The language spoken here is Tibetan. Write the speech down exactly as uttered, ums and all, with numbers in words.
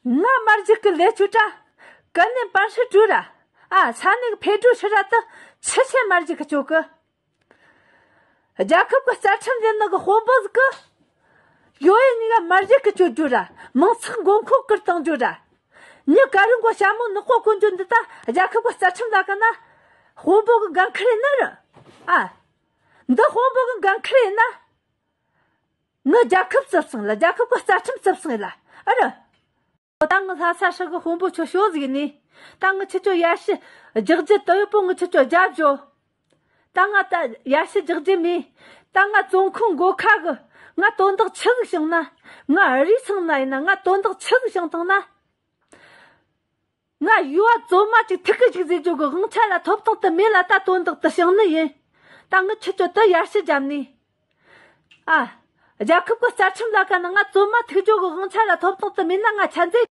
ང་མ་རྒྱུག་གི་ལས་ཆུ་དྲ། ཀ་ནས་པར་ཧྲི་དྲུ་ར། ཨ་ས་ནས་ཕེ་དྲུ་ཧྲི་ར་དུ་ཆི་ཆེ་མ་རྒྱུག་གི་ཆོ་གི། རྒྱལ་ཁབ་ཀྱི་རྩ་ཁྲིམས་ལས་ནི་གི་དཔོན་པོ་ཟིག་གི། ཡོ་ཡི་ནི་ང་མ་རྒྱུག་གི་ཆོ་རྒྱུ་ར། མང་ཚོགས་མགོ་འཁོར་ཀིར་བཏང་རྒྱུ་ར། ཉི་ཀ་རུ་མགོ་ཞྭ་མོ་ནག་པོ་གོན་རྒྱུ་འདི་ད་རྒྱལ་ཁབ་ཀྱི་རྩ་ཁྲིམས་ལ་ཀ་ན། དཔོན་པོ་གི་འགན་ཁུར་ཡིན་ན་ར། ཨ། འདི་དཔོན་པོ་གི་འགན་ཁུར་ཡིན་ན། ངི་རྒྱལ་ཁབ་བརྩི་སོང་ལ། རྒྱལ་ཁབ་ཀྱི་རྩ་ཁྲིམས་བརྩི་སོང་ལ། ཨ་ར། ད་ངི་ལྷ་ས་ཧྲི་གི་དཔོན་པོ་ཆོ་ཤོ་ཟིག་ནི། ད་ངི་ཆི་ཆོ་ཡར་ཞུ་རྒྱག་རྒྱུ་དོ་ཡོད་པོ་ངི་ཆི་ཆོ་རྒྱབ་ཞོ། ད་ང་ད་ཡར་ཞུ་རྒྱག་རྒྱུ་མེད། ད་ང་བཙོན་ཁང་སྒོ་ཁ་གི། ང་དོན་དག་ཆི་ཟིག་བྱུང་ན། ང་རུས་ཚང་ན་ཡིན་ན། ང་དོན་དག་ཆི་ཟིག་བྱུང་བཏང་ན། ང་ཡུ་བ་བཙོན་མ་ཅིག་ཐུག་གི་ཅིག་ཟེར་རྒྱུ་གི་དབང་ཆ་ལ་ཐོབ་ཐང་དུ་མེད་ལ། ད་དོན་དག་དུ་བྱུང་ནི་ཡིན། ད་ངི་ཆི་ཆོ་དུ་ཡར་ཞུ་རྒྱབ་ནི། ཨ། རྒྱལ་ཁབ་ཀྱི་རྩ་ཁྲིམས་ལ་ཀ་ན་ང་བཙོན་མ་ཐུག་རྒྱུ་གི་དབང་ཆ་ལ་ཐོབ་ཐང་དུ་མེད་ན་ང་ཆ་མཛད།